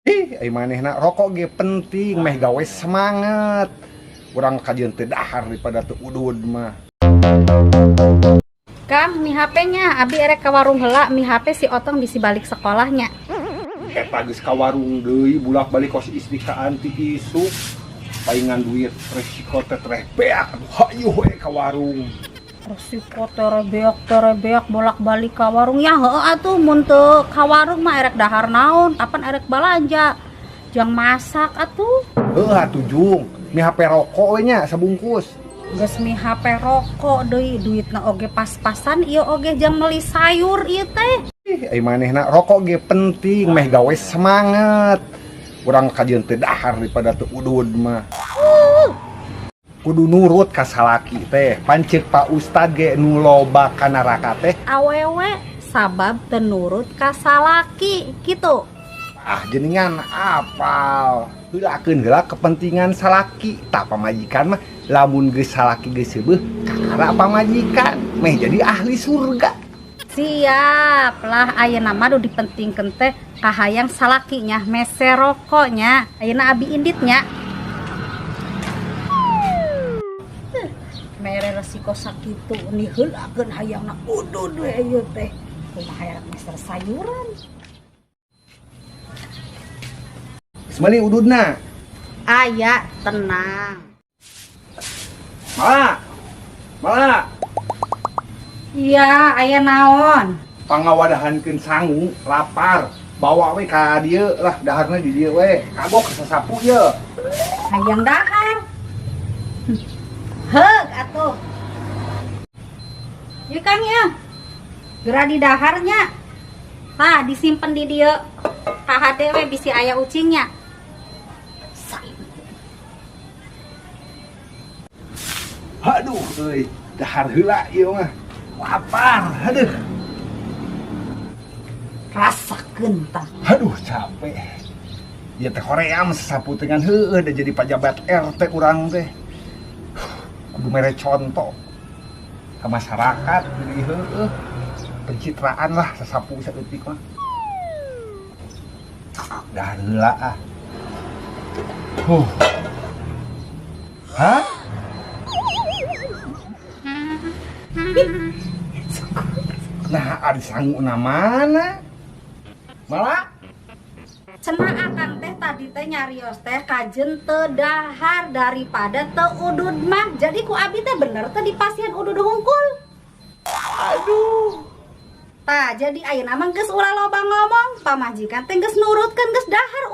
Ih, ai manehna rokok ge penting meh gawe semangat. Urang kajian teu dahar daripada teu udud mah. Kang, mi HP-nya, abi erek ka warung heula, mi HP si Otong bisi balik sekolahnya. Eta geus ka warung deui bulak-balik kos istri ka anti isuk. Paingan duit resiko teh tereh beak atuh hayu we ka warung. Resiko terebeak bolak-balik ka warung ya heueuh atuh mun teu ka warung mah erek dahar naon, kapan erek balanja. Jang masak atuh. Heuh atuh Jung, mi HP rokok we nya sabungkus. Geus mi HP rokok deui duitna oge pas-pasan ieu oge jang meuli sayur ieu teh. Ih, ai manehna rokok ge penting meh gawe semangat. Urang kajian teu dahar daripada teu udud mah. Kudu nurut ka salaki teh. Pancek Pak Ustad ge nu loba ka neraka teh. Awewe sabab teu nurut ka salaki kitu. Ah jenengan apal. Heulakeun heula kepentingan salaki. Tah pamajikan mah lamun geus salaki geus seubeuh kakara pamajikan meh jadi ahli surga. Siap lah ayeuna mah nu dipentingkeun teh kahayang salakinya mese rokoknya ayeuna abi inditnya. Mere resiko sakitu ni heulakeun hayangna udud we ieu teh. Kumaha rek meser sayuran. Geus meuli ududna. Aya tenang. Mala. Mala. Iya, aya naon? Pangawadahankeun sangu, lapar. Bawa we ka dieu lah, daharna di dieu we. Kagok sasapu ye. Hayang dahar. Heug atuh. Yuk Kang ya. Geura di daharnya. Tah disimpen di dieu. Kahade we bisi aya ucingnya. Aduh euy, dahar heula ieu mah. Lapar, aduh. Rasakeun tah. Aduh, capek. Ieu teh hoream sasapu dengan heueuh da jadi pajabat RT urang teh. Kudu mere contoh ke masyarakat jadi heueuh. Pencitraan lah sasapu saeutik mah. Dahar heula ah. Huh. Hah? Nah, ari sanguna mana? Malah cenah akang teh tadi teh nyarios teh kajen teu dahar daripada teu udud mah. Jadi ku abi teh bener teh dipasihan udud hungkul. Aduh. Tah, jadi ayeuna mah geus ulah loba ngomong, pamajikan teh geus nurutkeun geus dahar